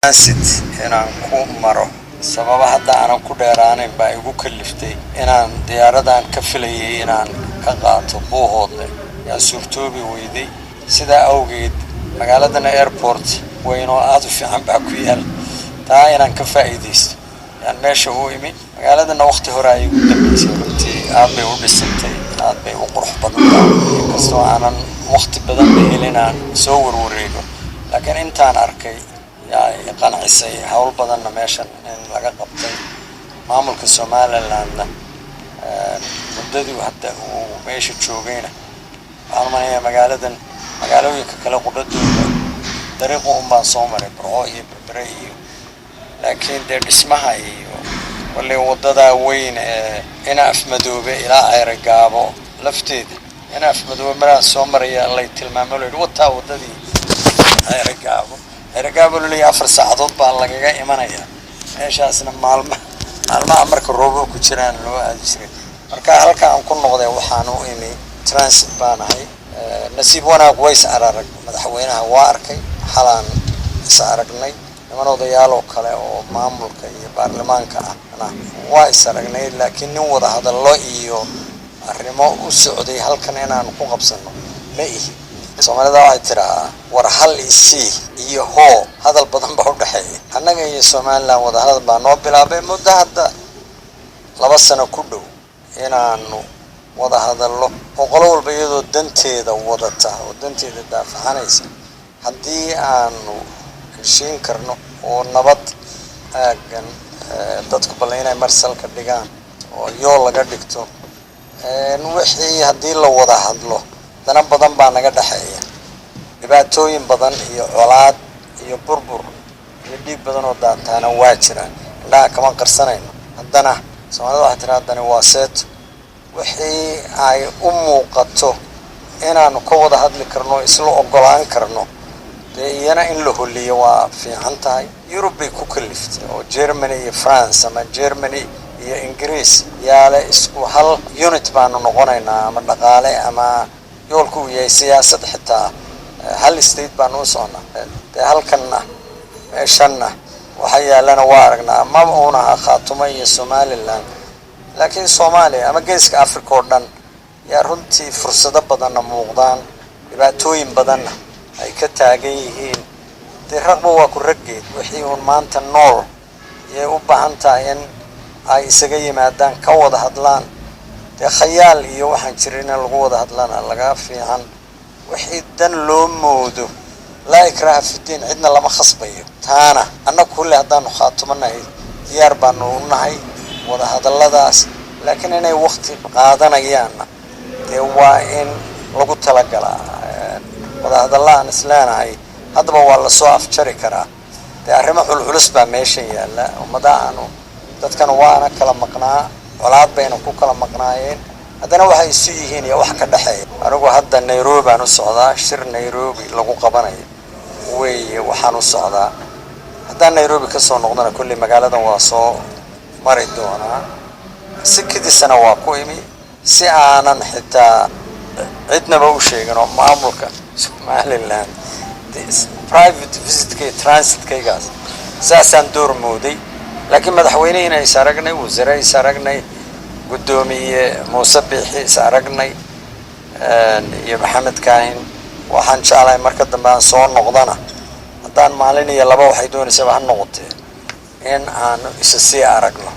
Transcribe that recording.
Transit inaan ku maro, sababa hadda aanan ku dheeraanayn baa igu kaliftay inaan diyaaradan ka filayay inaan ka qaato Buuhoodle yaa suurtoobi weyday. Sidaa awgeed magaaladana airport weyn oo aada u fiican baa ku yaal, taa inaan ka faa'iidaysto yaan meesha u imi. Magaaladana waqti hore ay igu dambeysay. Runtii aad bay u dhisantay, aad bay u qurux badan tahay, inkastoo aanan waqti badan ba helin aan soo warwareego, laakiin intaan arkay yaa i qancisay. Hawl badanna meeshan in laga qabtay, maamulka Somalilandna muddadii hadda uu meesha joogayna, waxaan umanayaa magaaladan magaalooyinka kale qudhadooda dariiqu un baan soo maray, Burco iyo Berbere iyo, laakiin dee dhismaha iyo wali wadadaa weyn ee ina Afmadoobe ilaa Ceerigaabo lafteeda, ina Afmadoobe maraan soo maraya lay tilmaamo, la yidhi wataa waddadii Ceerigaabo. Ceerigaabo laleeyahay 4 saacadood baa lagaga imanaya meeshaasna, maalma maalmaha marka roobo ku jiraan loo aadi jiray. Marka halka aan ku noqday waxaan u imi transit baan ahay. Nasiib wanaag ways ararag madaxweynaha waa arkay, xalaan is aragnay. Niman odayaaloo kale oo maamulka iyo baarlamaanka ahna waa is aragnay, laakiin nin wada hadallo iyo arrimo u socday halkan inaanu ku qabsano ma ihi. Soomaalida waxay tiraa war hal isii iyo hoo, hadal badan baa u dhexeeya. Annaga iyo Somaliland wadahadal baa noo bilaabay muddo hadda 2 sano ku dhow, inaanu wada hadallo oo qolo walba iyadoo danteeda wadata oo danteeda daafacanaysa, haddii aanu heshiin karno oo nabad aaggan dadku balle inay marsalka dhigaan oo yool laga dhigto wixii. Haddii la wada hadlo, dana badan baa naga dhexeeya. Dhibaatooyin badan iyo colaad iyo burbur iyo dhiig badan oo daataana waa jiraan, indhaha kama qarsanayno. Haddana Soomaalida waxay tiraa haddani waa seeto. Wixii ay u muuqato inaanu ka wada hadli karno, isla ogolaan karno, dee iyana in la holiyo waa fiican tahay. Yurub bay ku kaliftay oo Germany iyo France ama Germany iyo Ingiriis yaale isku hal unit baanu noqonaynaa, ama dhaqaale ama yoolku uu yahay siyaasad, xitaa hal state baanu u socnaa. Dee halkanna meeshanna waxa yaalana waa aragnaa. Maba uuna aha Khaatumo iyo Somaliland, laakiin Soomaaliya ama Geeska Africa oo dhan yaa runtii fursado badanna muuqdaan, dhibaatooyin badanna ay ka taagan yihiin. Dee raqba waa ku raggeed, wixii uun maanta nool yay u baahan tahay in ay isaga yimaadaan, ka wada hadlaan. Dee khayaal iyo waxaan jirin in lagu wada hadlana laga fiican. Wixii dan loo moodo, laa ikraha fidiin, cidna lama khasbayo. Taana annaga kulle haddaanu Khaatumo nahay diyaar baanu u nahay wada hadalladaas, laakiin inay wakti qaadanayaanna dee waa in lagu talagalaa. Wada hadalla aan isleenahay haddaba waa lasoo afjari karaa, dee arrimo culculus baa meeshan yaalla. Ummadaha aanu dadkana waana kala maqnaa, colaad bayna ku kala maqnaayeen, haddana waxay isu yihiin iyo wax ka dhexeeya. Anigu hadda Nairobi baan u socdaa, shir Nairobi lagu qabanayo weeye waxaan u socdaa. Haddaan Nairobi ka soo noqdona kolley magaaladan waa soo mari doonaa. Si kadisana waa ku imi, si aanan xitaa cidnaba u sheegin oo maamulka Somaliland private visitkay, transitkaygaas saasaan door mooday. Laakiin madaxweynehiina is aragnay, wasiire is aragnay, guddoomiye Muuse Biixi is aragnay iyo Maxamed Kaahin. Waxaan jeclahay marka dambe aan soo noqdana, haddaan maalin iyo laba waxay doonaysaba ha noqotee, in aanu isa sii aragno.